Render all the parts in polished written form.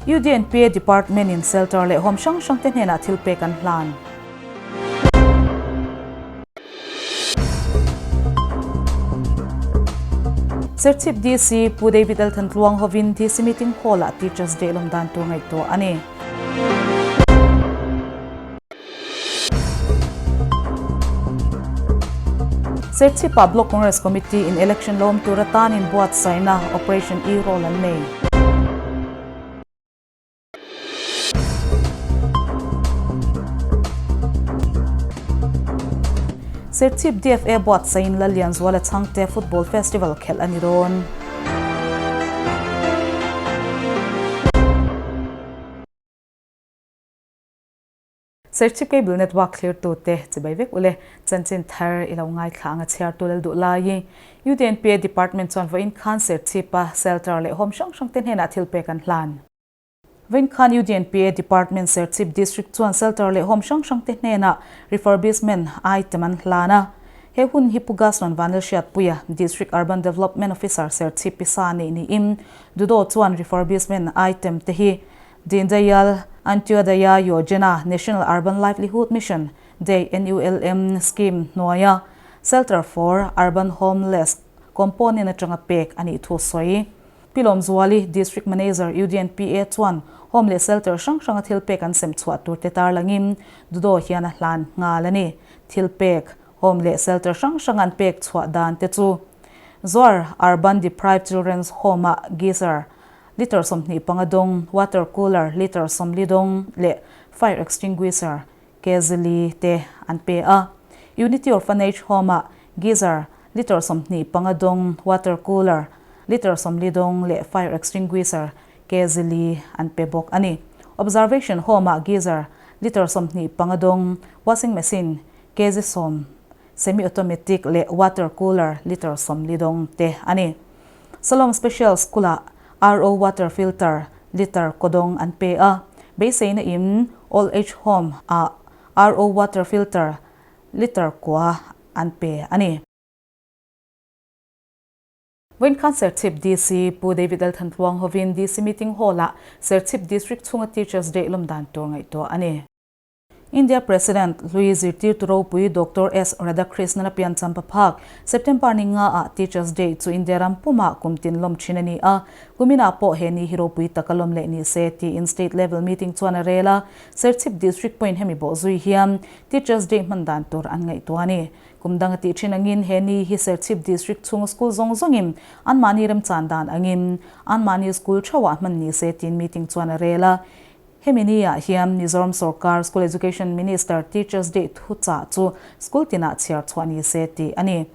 UDNPA Department in Shelter leh Home hrang hrang te hnenah thil pek an hlan. Serchhip DC Pu David L Thantluang hovin DC Meeting Hall ah Teachers Day lawm dan tur ngaihtuah a ni. Serchhip ah Block Congress Committee in Election lawm tur atan inbuatsaihna Operation E-Roll an nei. Serchhip DFA buatsaiin Lallianzuala Chhangte Football Festival khelh a ni dawn. Serchhip Cable Network thlirtute chibai vek ule chanchin thar i lo ngaithla ang a chhiartu lal duh laiin UDNPA Department chuan vawiin khan Serchhipa Shelter leh Home hrang hrang te hnenah thil pek an hlan. Vawiin khan UDNPA Department Serchhip District chuan Shelter leh Home hrang hrang te hnenah Refurbishment item an hlan a. He hun hi Pu Gaston Vanlalhriatpuia, District Urban Development Officer Serchhip pisa neih niin Dudo chuan Refurbishment item te hi Deendayal Antyodaya Yojana, National Urban Livelihood Mission, DAY-NULM, scheme hnuaia Shelter for Urban Homeless component atanga pek a nih thu sawi. Pi Lawmzuali, District Manager, UDNPA chuan home leh shelter hrang hranga thil pek an sem chhuah tur te tarlangin Dudo hian a hlan nghal a ni. Thil pek, home leh shelter hrang hranga an pek chhuah dan te chu Zuar Urban Deprived Children's Home-ah geyser, Litre 25 dawng, water cooler litre 40 dawng leh fire extinguisher kezili te an pe a. Unity Orphanage Home-ah geyser litre 25 dawng, water cooler litre 40 dawng leh fire extinguisher kezili an pe bawk a ni. Observation Home-ah geyser litre 25 dawng, washing machine kg 10, semi-automatic leh water cooler litre 40 dawng te a ni. Salom Special School-ah RO water filter litre kaw dawng an pe a, beiseina in Old Age Home-ah RO water filter litre kua an pe a ni. Vawiin khan Serchhip DC Pu David L Thantluang hovin DC Meeting Hall-ah Serchhip District chhunga Teachers Day lawm dan tur ngaihtuah a ni. India President hlui zirtirtu ropui Doctor S. Radhakrishnan a pian champa phak September ni nga ah Teachers Day chu India ram pumah kum tin lawm thin a ni a, kuminah pawh he ni hi ropui taka lawm leh ni se tiin State Level Meeting chuan a rel a, Serchhip District pawhin hemi bawh zui hian Teachers Day hman dan tur an ngaihtuah a ni. Kum dang a tih thin angin he ni hi Serchhip District chhunga school zawng zawngin anmahni remchan dan angin anmahni school theuhah hman ni se tiin meeting chuan a rel a. Hemi ni ah hian Mizoram sorkar School Education Minister Teachers Day thuchah chu school tinah chhiar chhuah ni se tih a ni.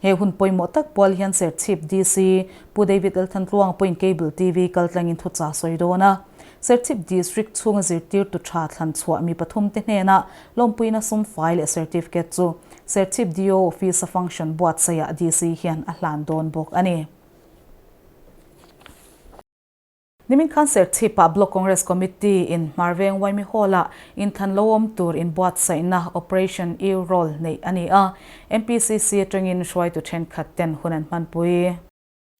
He hun pawimawh tak pual hian Serchhip DC Pu David Lalthantluang pawhin Cable TV kaltlangin thuchah sawi dawn a. Serchhip District chhunga zirtirtu tha thlan chhuah mi pathum te hnenah lawmpuina sum fai leh certificate chu Serchhip DO Office-a function buatsaihah DC hian a hlan dawn bawk a ni. Nimin khan Serchhip-ah Block Congress Committee in Hmarveng Waimi Hall-ah inthan lo awm tur inbuatsaihna Operation E-Roll neih a ni a, MPCC atangin hruaitu thenkhat ten hun an hmanpui.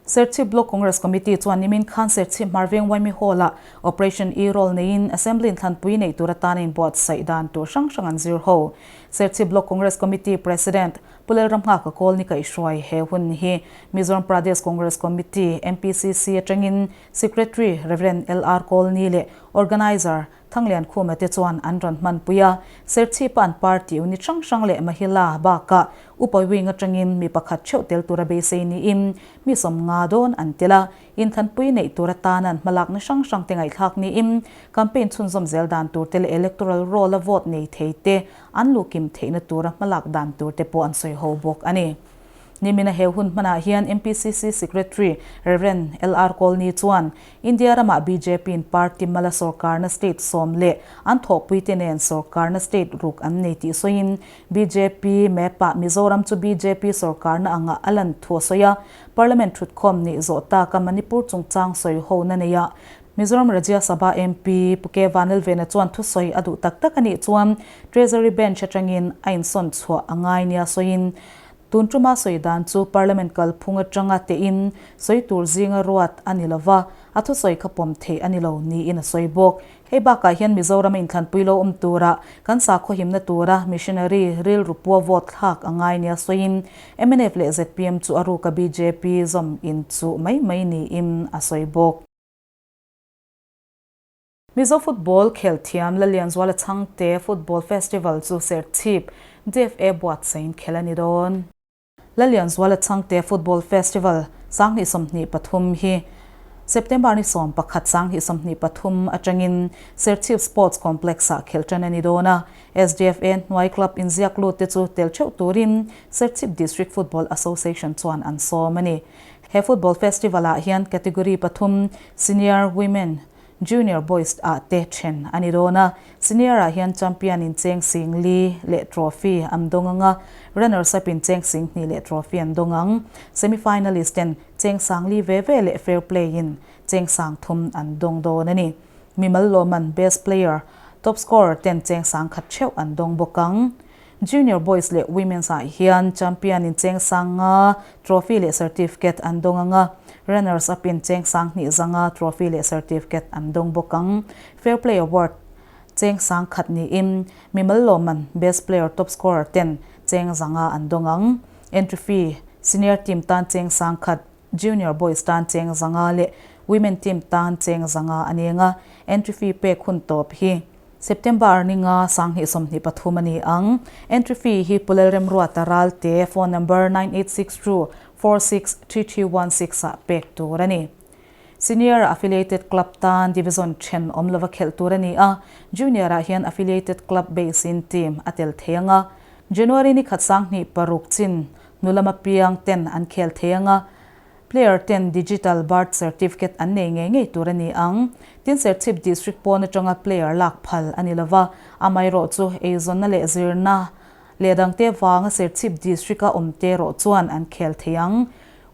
Serchhip Block Congress Committee chuan nimin khan Serchhip Hmarveng Waimi Hall-ah Operation E-Roll neiin Assembly inthlanpui neih tur atana inbuatsaih dan tur hrang hrang an zir ho. Serchhip Block Congress Committee President Pu Lalramnghaka Kawl ni kaihhruai he hun hi Mizoram Pradesh Congress Committee, MPCC, atangin Secretary Rev. LR Kawlni leh Organiser Thanglian Khuma te chuan an rawn hmanpui a. Serchhipa an party unit hrang hrang leh Mahila bakah Upa Wing atangin mi pakhat theuh tel tura beisei niin mi 50 dawn an tel a. Inthanpui neih tur atana an hmalakna hrang hrang te ngaihthlak niin campaign chhunzawm zel dan tur te leh electoral roll-a vote nei thei te an luhkim theihna tura hmalak dan tur te pawh an sawi ho bawk a ni. Nimina he hun hmanah hian MPCC Secretary Rev. LR Kawlni chuan India ramah BJP-in party mala sorkarna state 10 leh an thawhpuite nen sorkarna state ruk an nei tih sawiin bjp map-ah Mizoram chu bjp sorkarna anga a lan thu a sawi a. Parliament thutkhawm nih zawh taka Manipur chungchang sawi hona neia Mizoram Rajya Sabha MP Pu K Vanlalvena chuan thusawi a duh tak tak a nih chuan Treasury Bench atangin a insawn chhuah a ngai nia sawiin. Tun tuma sawi dan chu Parliament kalphung atanga tein sawi tur zinga ruat a ni lova, a thusawi kha pawm theih a ni lo niin a sawi bawk. Hei bakah hian Mizoram a inthlanpui lo awm tura kan sakhaw himna tura missionary rilru pua vote thlak a ngai nia sawiin mnf leh zpm chu a ruka bjp zawm inchuh mai mai niin a sawi bawk. Mizo football khelthiam Lalianzuala Chhangte Football Festival chu Serchhip DFA buatsaiin khelh a ni dawn. Lalianzuala Chhangte Football Festival 2023 hi September ni 11 2023 atangin Serchhip Sports Complex-ah khelh tan a ni dawn a. SDFA hnuai club inziak lut te chu tel theuh turin Serchhip District Football Association chuan an sawm a ni. He Football Festival-ah hian category pathum Senior, Women, Junior Boys ah te then a ni dawn a, Senior ah hian Champion in cheng sing li leh trophy an dawng ang a, Runners up in cheng sing hnih leh trophy an dawng ang. Semi Finalist ten cheng sang li ve ve leh Fair Play in cheng sang thum an dawng dawn a ni. Mimal lawman Best Player, Top Scorer ten cheng sang khat theuh an dawng bawk ang. Junior Boys leh Women's ah hian Champion in cheng sang nga trophy leh certificate an dawng ang a, Runners up in cheng sang hnih zanga trophy leh certificate an dawng bawk ang. Fair Play Award cheng sang khat niin mimal lawmman Best Player Top Scorer ten cheng zanga an dawng ang. Entry fee Senior team tan cheng sang khat, Junior Boys tan cheng zanga leh Women team tan cheng zanga a ni ang a, entry fee pek hun tawp hi September ni nga 2023 a ni ang. Entry fee hi Pu Lalremruata Ralte, phone number 9862463316 ah pek tur a ni. Senior ah affiliated club tan division then awm lova khelh tur a ni a, Junior ah hian affiliated club base in team a tel thei ang a. January ni khat 2006 chin hnu lama piang ten an khel thei ang a, Player ten digital birth certificate an nei ngei ngei tur a ni ang. Tin Serchhip District pawn atanga player lak phal a ni lova, amaherawh chu eizawnna leh zirna leh dangte vanga Serchhip District a awm te erawh chuan an khel thei ang.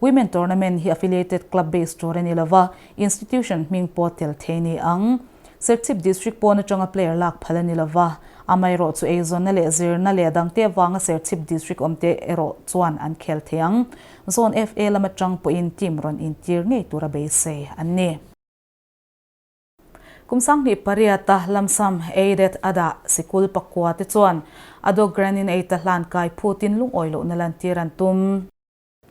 Women tournament hi affiliated club base tur a ni lova, institution hming pawh tel thei a ni ang. Serchhip District pawn atanga player lak phal a ni lova, amaherawh chu eizawnna leh zirna leh dangte avanga Serchhip District awmte erawh chuan an khel thei ang. Zone FA lam atang pawhin team rawn intir ngei tura beisei an ni. Kum 2008 a lamsam aided a dah sikul pakua te chuan a dog grand in ei ta hlan kai phutin lungawi lohna lantir an tum.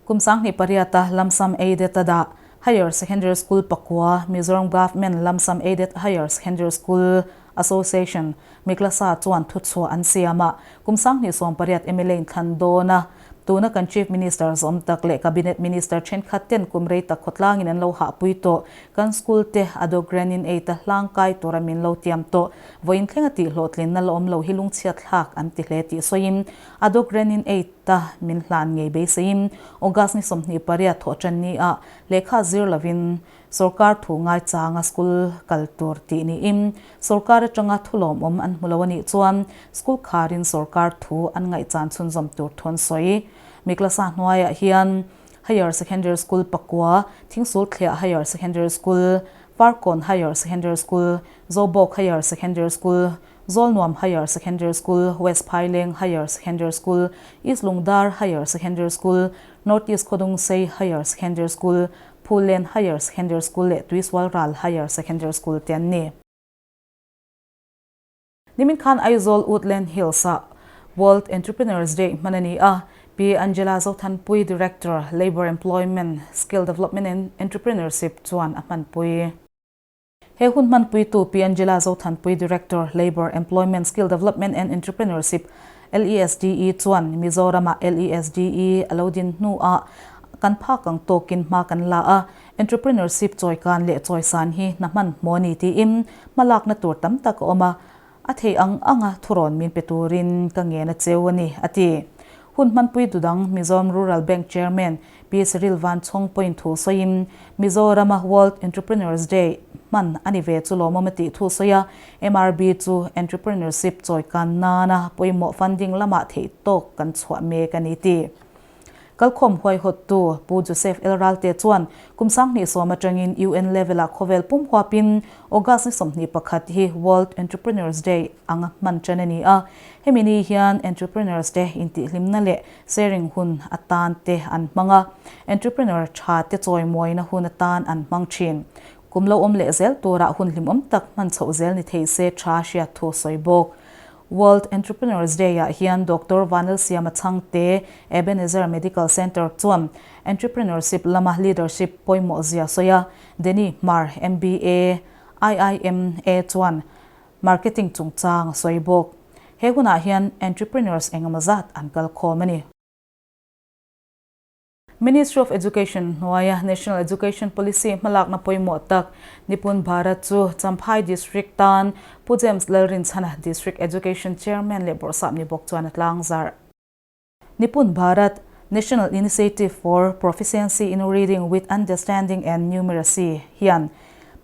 Kum 2008 a lamsam aided a dah Higher Secondary School pakua Mizoram Government Lamsam Aided Higher Secondary School Association Miklasa chuan thuchhuah an siam a, kum 2018 mla inthlan dawn a, tuna kan Chief Minister zawm tak leh Cabinet Minister thenkhat ten kum rei tak khawtlangin an lo hahpui tawh, kan school te a dawk ren in ei ta hlang kai tura min lo tiam tawh, vawiin thlenga tih hlawhtlinna la awm lo hi lungchhiat thlak an ti hle tih sawiin a dawk ren in ei ta min hlan ngei beiseiin August ni 28 thawh tan ni ah lehkha zir lovin Sorkar thu ngaichanga school kal tur tih niin sorkar atanga thu lawmawm an hmu lo a nih chuan school kharin sorkar thu an ngaihchan chhunzawm tur thu an sawi. Miklasa hnuaiah hian Higher Secondary School pakua, Thingsulthliah Higher Secondary School, Farkawn Higher Secondary School, Zobawk Higher Secondary School, Zawlnuam Higher Secondary School, West Phaileng Higher Secondary School, East Lungdar Higher Secondary School, North East Khawdungsei Higher Secondary School, Phullen Higher Secondary School leh Tuisual Ral Higher Secondary School te an ni. Nimin khan Aizawl Woodland Hills-ah World Entrepreneurs Day hman a ni a, Pi Angela Zothanpui, Director, Labour Employment, Skill Development and Entrepreneurship chuan a hmanpui. He hun hmanpuitu Pi Angela Zothanpui, Director, Labour, Employment, Skill Development and Entrepreneurship, LESDE, chuan Mizoramah LESDE a lo din hnuah kan phak ang tawkin hma kan la a, entrepreneurship chawikan leh chawisan hi hna hmanhmawh a ni tiin hmalakna tur tam tak a awm a, a theih ang anga thurawn min pe turin ka ngen a cheu a ni, a ti. Hun hmanpui dudang Mizoram Rural Bank Chairman Pi Cyril Vanchhawng pawhin thu sawiin Mizorama World Entrepreneurs Day hman a ni ve chu lawmawm a tih thu sawi a, MRB chu entrepreneurship chawikan nana pawimawh funding lamah theih tawk kan chhuah mek a ni ti. Kalkhawm huaihawttu Pu Joseph L Ralte chuan kum 2010 atangin UN level-ah khawvel pum huapin August ni 21 hi World Entrepreneurs Day anga hman ṭan a ni a. Hemi ni hian entrepreneurs te intihhlimna leh sharing hun atan te an hmang a, entrepreneur ṭha te chawimuaina hun atan an hmang ṭhin. Kum lo awm leh zel turah hun hlimawm tak hman chhoh zel ni thei se ṭha hriat thu sawi bawk. World Entrepreneurs Day-ah hian Doctor Vanlalsiama Chhangte, Ebenezer Medical Centre chuan Entrepreneurship lama leadership pawimawh zia sawi a, Denny Hmar, MBA, IIMA chuan Marketing chungchang a sawi bawk. He hunah hian entrepreneurs engemaw zat an kal khawm a ni. Ministry of Education hnuaia National Education Policy hmalakna pawimawh tak Nipun Bharat chu Champhai District tan Pu James Lalrinchhana District Education Chairman leh Bawrhsap ni bawk chuan a tlangzarh. Nipun Bharat, National Initiative for Proficiency in Reading with Understanding and Numeracy hian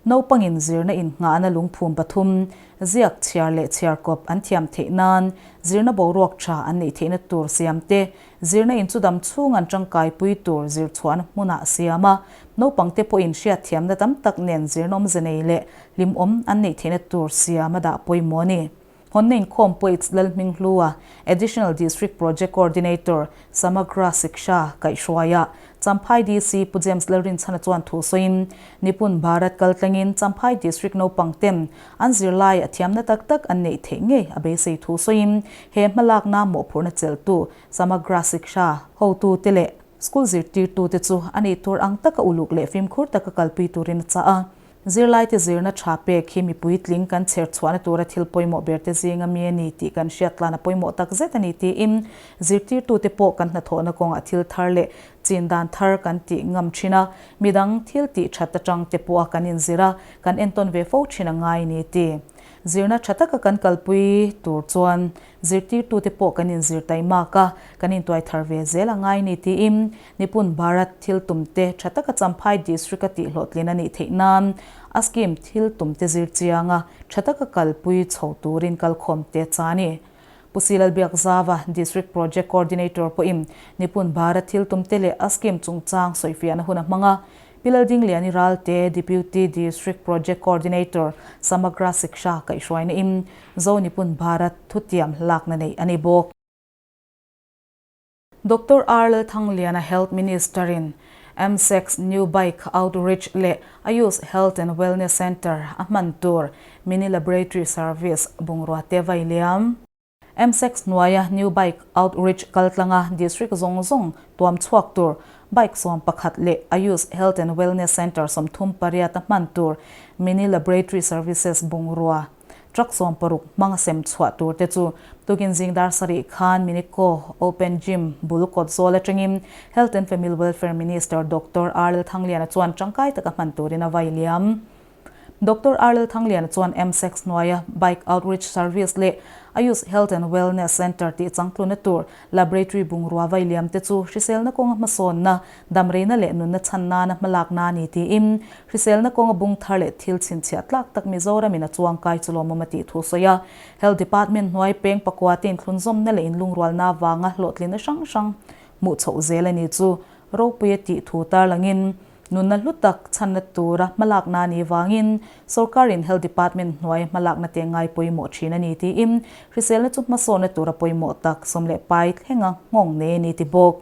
naupangin zirna innghahna lungphum pathum, ziak chhiar leh chhiarkawp an thiam theih nan zirna boruak tha an neih theihna tur siam te Zirna in chu dam chhung an tangkaipui tur zir chhuahna hmunah siam a, naupangte pawhin hriatthiamna tam tak nen zirna awmze nei leh hlimawm an neih theihna tur siam a dah pawimawh a ni. Hawnna inkhawm pawh Lalhminghlua, Additional District Project Coordinator, Samagra Shiksha kaihhruaia Champhai DC Pu James Lalrinchhana chuan thu sawiin, Nipun Bharat kal tlangin Champhai District naupangten an zirlai a thiamna tak tak an neih theih ngei a beisei thu sawiin he hmalakna mawhphurhna chelhtu Samagra Shiksha hotute leh school zirtirtute chu a nih tur ang taka uluk leh fimkhur taka kalpui turin a chah a. Zirlaite zirna tha pek hi mipui tling kan chher chhuahna tura thil pawimawh berte zinga mi a ni tih kan hriat tlan a pawimawh tak zet a ni tiin zirtirtute pawh kan hnathawhna kawngah thil thar leh chin dan thar kan tih ngam thin a, midang thil tih that atang te pawha kan inzir a, kan entawn ve fo thin a ngai ni ti. Zirna tha taka kan kalpui tur chuan zirtirtute pawh kan inzir taimak a, kan intuai thar ve zel a ngai ni tiin Nipun Bharat thil tumte tha taka Champhai District a tihhlawhtlin a nih theih nan a scheme thil tumte zir chianga tha taka kalpui chho turin kalkhawm te cha a ni. Pu Silalbiakzava, District Project Coordinator pawhin Nipun Bharat thil tumte leh a scheme chungchang sawifiahna hun a hmang a. Pi Laldingliani Ralte, Deputy District Project Coordinator, Samagra Shiksha kaihhruaina in Zo Nipun Bharat thutiam lakna neih a ni bawk. Doctor R Lalthangliana Health Minister in MSEX New Bike Outreach leh Ayush Health and Wellness Centre a hman tur Mini Laboratory Service bungrua te vai liam. MSEX hnuaia New Bike Outreach kaltlanga District zawng zawng tuam chhuak tur Bike 11 leh Ayush Health and Wellness Centre 38 a hman tur Mini Laboratory Services bungrua Truck 60 hmang a sem chhuah tur te chu tukin zing dar sarih khan Minico Open Gym bul kawt zawl atangin Health and Family Welfare Minister Doctor R Lalthangliana chuan tangkai taka hman turin a vai liam. Doctor R Lalthangliana chuan MSEX hnuaia Bike Outreach Service leh Ayush Health and Wellness Centre tih changtluna tur Laboratory bungrua vai liam te chu hriselna kawnga hmasawnna, damreina leh nunna chhan nana hmalakna a ni tiin Hriselna kawnga bung thar leh thil chhinchhiah tlak tak Mizoramin a chuangkai chu lawmawm a tih thu sawi a. Health Department hnuai peng pakua te inthlunzawmna leh inlungrualna avanga hlawhtlinna hrang hrang hmuh chhoh zel a ni chu ropui a tih thu tarlangin nunna hlu tak chhanna tura hmalakna a nih vangin sorkarin Health Department hnuai hmalakna te ngai pawimawh thin a ni tiin hriselna chu hmasawnna tura pawimawh tak sawm leh pai thlenga nghawng nei a ni ti bawk.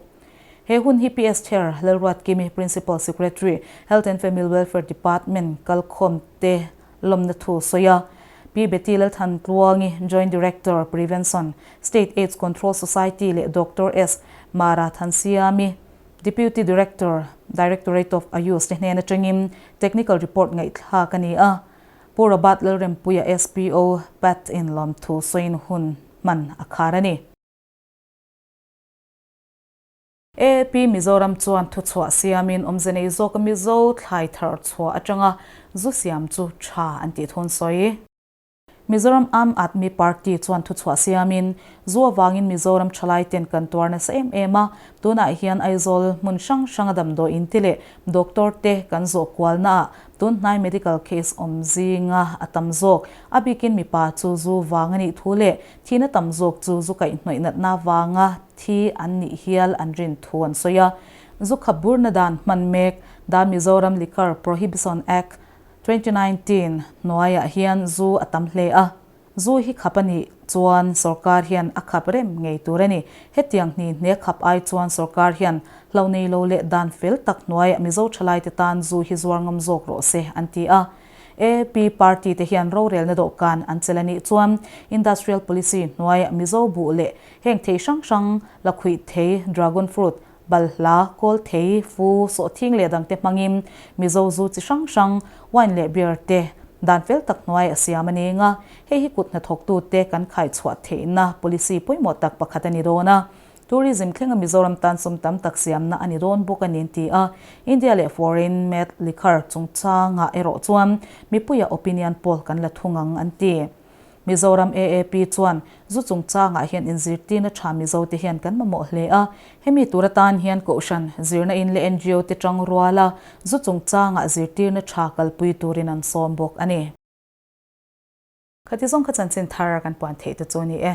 He hun hi PS Chair Lalruatkimi, Principal Secretary, Health and Family Welfare Department kalkhawm te lawmna thu sawi a. Pi Betty Lalthantluangi, Joint Director, Prevention, State AIDS Control Society leh Doctor S. Mara Thansiami, Deputy Director, Directorate of Ayush te hnen atangin Technical Report ngaihthlak a ni a. Pu Robert Lalrempuia, SPO, Pat in lawmthu sawiin hun hman a khar a ni. AAP Mizoram chuan thuchhuah siamin awmze nei zawka Mizo thlai thar chhuah atanga zu siam chu tha an tih thun sawi. Mizoram Aam Aadmi Party chuan thuchhuah siamin, zu avangin Mizoram thalai ten kan tuar nasa em em a, tunah hian Aizawl hmun hrang hranga damdawi in te leh doctor te kan zawh kualnaah tun hnai medical case awm zinga a tam zawk. A bikin mipa chu zu vang a nih thu leh thihna tam zawk chu zu kaihhnawih natna vanga thi an nih hial an rin thu an sawi a. Zu khap burna dan hman mek The Mizoram Liquor Prohibition Act, 2019 hnuaiah hian zu a tam hle a, zu hi khap a nih chuan sorkar hian a khap rem ngei tur a ni. Hetiang hni hne khap ai chuan sorkar hian hlo nei lo leh dan fel tak hnuaiah Mizo thalaite tan zu hi zuar ngam zawk rawh se an ti a. AAP party te hian rorelna dawhkan an chelh a nih chuan Industrial Policy hnuaiah Mizo buh leh heng thei hrang hrang lakhuih thei, dragon fruit, Balhla, Kawlthei, Fu, Sawhthing leh dangte hmangin Mizo zu chi hrang hrang, wine leh beer te dan fel tak hnuai a siam a ni nga. Hei hi kut hnathawktute kan khaichhuah theihna policy pawimawh tak pakhat a ni dawn a. Tourism thlenga Mizoram tan sum tam tak siamna a ni dawn bawk a ni an ti a. India leh foreign made liquor chungchangah erawh chuan mipuia opinion poll kan la thung ang an ti. Mizoram AAP chuan zu chungchangah hian inzirtirna tha Mizo te hian kan mamawh hle a, hemi tur atan hian Kohhran, zirna in leh ngo te tang ruala zu chungchangah zirtirna tha kalpui turin an sawm bawk a ni. Khati zawng kha chanchin thar kan puan theih te chu a ni e.